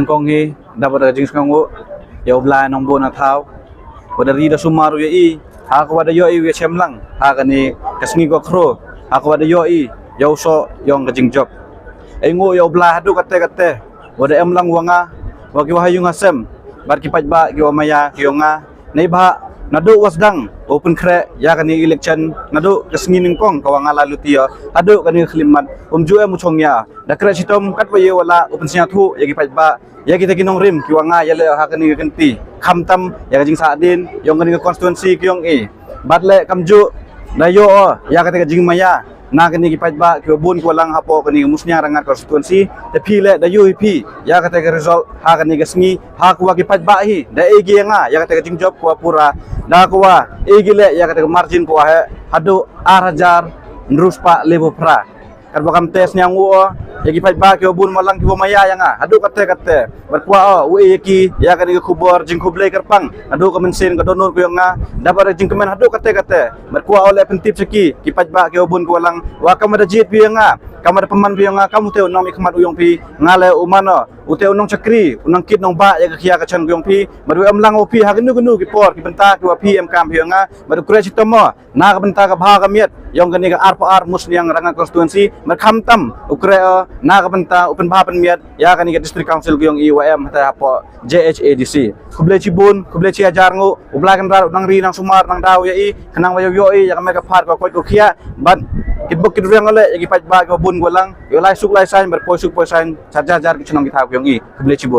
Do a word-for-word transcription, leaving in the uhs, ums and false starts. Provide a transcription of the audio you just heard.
Kong hi da ba da jingsngew ïa u Blai nongbun na thaw, wa da ri da sumar u ïa i ha ka wa da ïoh i u ïa shem lang ha kane ka sngi ko khro, ha ka wa da ïoh i ïa u soh ïong ka jingjop. Ai nguh ïa u Blai haduh kate kate wa da em lang wa nga, wa ki wa ha ïung ha sem, bad ki paidbah ki wa maya ki ïong nga. Neibhah naduh wa sdang u pynkhreh ïa kane election, naduh ka sngi nyngkong ka wa nga la luti ïa haduh kane ka khlieh mat, um ju em u chong ïa da khreh shitom kat wa ïa wa la u pynsñiawthooh ïa ki paidbah, ïa kita ki nongrim ki wa nga ïa leh ha kane ka kynti, khamtam ïa ka jingsahdien ïong kane ka constituency ki ïong i. Bad leh kam ju da ïoh ïa kata ka jingmaya na kane ki paidbah ki wa bun ki wa lang hapoh kane ka Musniang Rangad constituency. Te phi leh da ïoh hi phi ïa kata ka result ha kane ka sngi, ha ka wa ki paidbah hi da ai gi ïa nga ïa kata ka jingjop ka wa pura, da ka wa ai gi leh ïa kata ka margin ka wa heh haduh ar hajar hynriew spah laiphew phra. Kat ba kam te sñiaw nguh ïa ki paidbah ki wa bun wa lang ki wa maya ïa nga haduh kate kate. Bad kwah u ai ïa ki ïa kane ka khubor jingkhublei kyrpang haduh ka mynsiem ka dohnud ka ïong nga da ba da jingkmen haduh kate kate. Bad kwah u leh pyntip sha ki ki paidbah ki wa bun ki wa lang, wa kam da jied phi ïa nga, kam da pynman phi ïa nga kam u te u nongmihkhmat u ïong phi, nga leh u mano u te u nongshakri, u nongkit nongbah ïa ka khia ka chan ka ïong phi. Bad u em lang u phi ha kano kano ki por ki bynta ki wa phi em kam phi ïa nga. Bad u khreh shitom na ka bynta ka bha ka miat ïong kane ka arphew ar Musniang Rangad constituency, bad khamtam u khreh na ka bynta u pynbha pynmiat ïa kane ka District Council ka ïong i wa em hata hapoh J H A D C. Khublei chibun, khublei chi hajar nguh. U Blai Kynrad u nang ri nang sumar nang daw ïa i, khnang wa ïoh ïoh i ïa ka met ka phad ka koit ka khiah. Bad kit bok kit riang leh ïa ki paidbah ki wa bun ki wa lang, ïoh lai suk lai sain bad poi suk poi sain sha jar jar ki chnong ki thaw ki ïong i. Khublei chibun.